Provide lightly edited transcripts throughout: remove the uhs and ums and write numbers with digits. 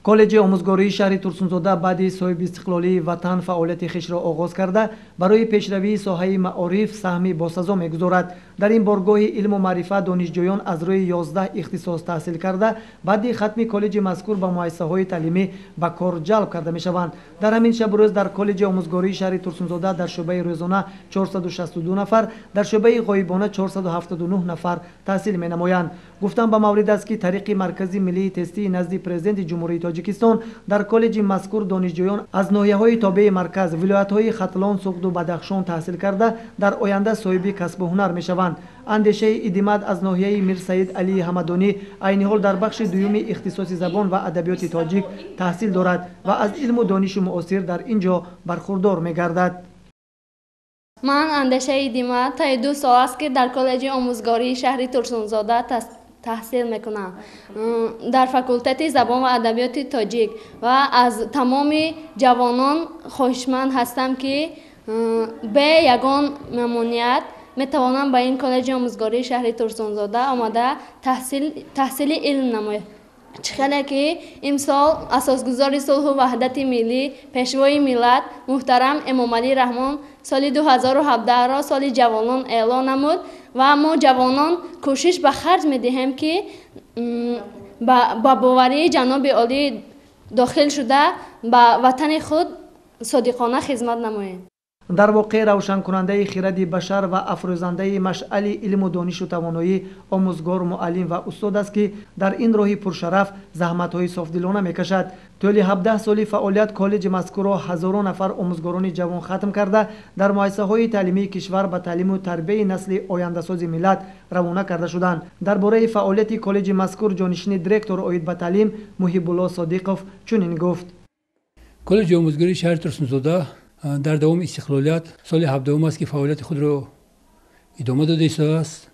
Коллеҷи омӯзгории шаҳри Турсунзода баъди соҳиби истиқлолии ватан фаъолияти хешро оғоз карда, барои пешравии соҳаи маориф саҳми босазо мегузорад. Дар ин боргоҳи илму маърифат донишҷӯён аз рӯи 11 ихтисос таҳсил карда, баъди хатми коллеҷи мазкур ба муассисаҳои таълимӣ ба кор ҷалб карда мешаванд. Дар ҳамин шабу рӯз дар коллеҷи омӯзгории шаҳри Турсунзода дар шӯъбаи рӯзона 462 нафар, дар шӯъбаи ғоибона 479 нафар таҳсил менамоянд. Гуфтан ба маврид аст, ки тариқи Маркази миллии тестии назди Президенти Ҷумҳурии Тоҷикистон дар коллеҷи мазкур донишҷӯён аз ноҳияҳои тобеи марказ, вилоятҳои Хатлон, Суғду Бадахшон таҳсил карда, дар оянда соҳиби касбу ҳунар мешаванд. Андешаи Идимат аз ноҳияи Мирсаид Алии Ҳамадонӣ айни ҳол дар бахши дуюми ихтисоси забон ва адабиёти тоҷик таҳсил дорад ва аз илму дониши муосир дар ин ҷо бархурдор мегардад. Ман Андешаи Идимат таи 2 сол аст, ки дар коллеҷи омӯзгории шаҳри Турсунзода таҳсил мекунам дар факултети забон ва адабиёти тоҷик ва аз тамоми ҷавонон хоҳишманд ҳастам, ки бе ягон мамоният метавонам ба ин коллеҷи омӯзгории шаҳри Турсунзода омада таҳсили илм намояд. Чӣ хеле ки имсол асосгузори сулҳу ваҳдати миллӣ, пешвои миллат муҳтарам Эмомалӣ Раҳмон соли 2017-ро соли ҷавонон эълон намуд ва мо ҷавонон кӯшиш ба харҷ медиҳем, ки ба боварии ҷаноби олӣ дохил шуда, ба ватани худ содиқона хизмат намоем. Дар воқеъ, равшанкунандаи хиради башар ва афрӯзандаи машъали илму донишу тавоноӣ омӯзгор, муаллим ва устод аст, ки дар ин роҳи пуршараф заҳматҳои софдилона мекашад. Тӯли 17 соли фаъолият коллеҷи мазкурро ҳазорон нафар омӯзгорони ҷавон хатм карда, дар муассисаҳои таълимии кишвар ба таълиму тарбияи насли ояндасози миллат равона карда шуданд. Дар бораи фаъолияти коллеҷи мазкур ҷонишини директор оид ба таълим Муҳибулло Содиқов чунин гуфт. Коллеҷи омӯзгории шаҳри Турсунзода дар давоми истиқлолият соли 17 аст, ки фаъолияти худро идома дода истодааст.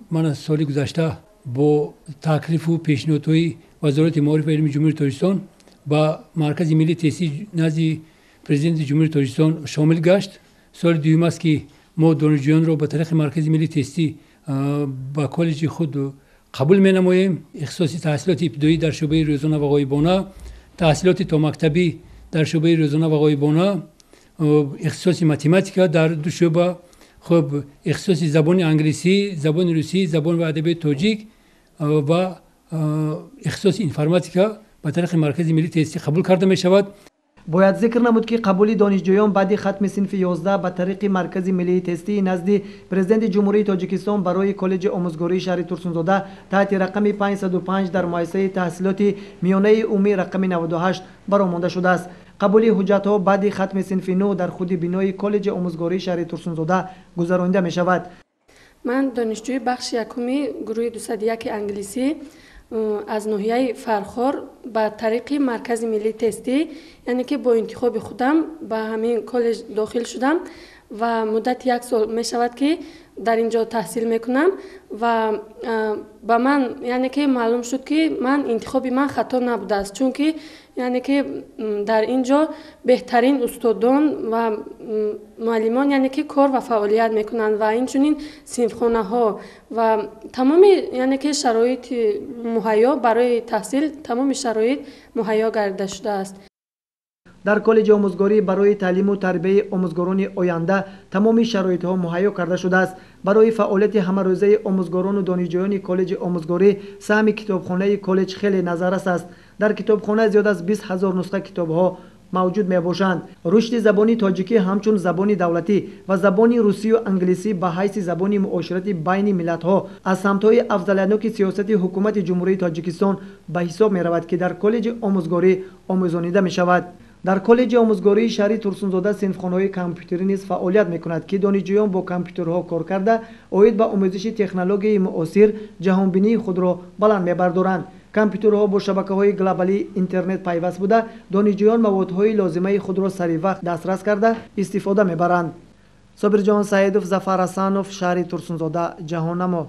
Ман аз соли гузашта бо таклифу пешниҳодҳои Вазорати маориф ва илми Ҷумҳурии Тоҷикистон ба Маркази миллии тестии назди Президенти Ҷумҳурии Тоҷикистон шомил гашт. Соли дуюм аст, ки мо донишҷӯёнро ба тариқи Маркази миллии тестӣ ба коллеҷи худ қабул менамоем. Ихтисоси таҳсилоти ибтидоӣ дар шӯъбаи рӯзона ва ғоибона, таҳсилоти томактабӣ дар шӯъбаи рӯзона ва ғоибона, ихтисоси математика дар 2 шӯъба, хуб, ихтисоси забони англисӣ, забони русӣ, забон ва адабиёти тоҷик ва ихтисоси информатика ба тариқи Маркази миллии тестӣ қабул карда мешавад. Бояд зикр намуд, ки қабули донишҷӯён баъди хатми синфи 11 ба тариқи Маркази миллии тестии назди Президенти Ҷумҳурии Тоҷикистон барои коллеҷи омӯзгории шаҳри Турсунзода таҳти рақами 505 дар муассисаи таҳсилоти миёнаи умумӣ рақами 98 баромонда шудааст. Қабули ҳуҷҷатҳо баъди хатми синфи 9 дар худи бинои коллеҷи омӯзгории шаҳри Турсунзода гузаронида мешавад. Ман донишҷӯи бахши якуми гурӯҳи 201 англисӣ аз ноҳияи Фархор ба тариқи Маркази миллии тестӣ, яъне ки бо интихоби худам ба ҳамин коллеҷ дохил шудам ва муддати 1 сол мешавад, ки дар ин ҷо таҳсил мекунам ва ба ман, яъне ки, маълум шуд, ки ман интихоби ман хато набудааст, чунки, яъне ки, дар ин ҷо беҳтарин устодон ва муаллимон, яъне ки, кор ва фаъолият мекунанд ва инчунин синфхонаҳо ва тамоми, яъне ки, шароити муҳайё барои таҳсил, тамоми шароит муҳайё гардида шудааст. Дар коллеҷи омӯзгорӣ барои таълиму тарбияи омӯзгорони оянда тамоми шароитҳо муҳайё карда шудааст. Барои фаъолияти ҳамарӯзаи омӯзгорону донишҷӯёни коллеҷи омӯзгорӣ саҳми китобхонаи коллеҷ хеле назаррас аст. Дар китобхона зиёд аз 20 ҳазор нусха китобҳо мавҷуд мебошанд. Рушди забони тоҷикӣ ҳамчун забони давлатӣ ва забони русию англисӣ ба ҳайси забони муоширати байни миллатҳо аз самтҳои афзалиятноки сиёсати ҳукумати Ҷумҳурии Тоҷикистон ба ҳисоб меравад, ки дар коллеҷи омӯзгорӣ омӯзонида мешавад. Дар коллеҷи омӯзгории шаҳри Турсунзода синфхонаҳои компютерӣ низ фаъолият мекунад, ки донишҷӯён бо компютерҳо кор карда, оид ба омӯзиши технологияи муосир ҷаҳонбинии худро баланд мебардоранд. Компютерҳо бо шабакаҳои глобалии интернет пайваст буда, донишҷӯён маводҳои лозимаи худро сари вақт дастрас карда истифода мебаранд. Собирҷон Саидов, Зафар Ҳасанов, шаҳри Турсунзода, Ҷаҳоннамо.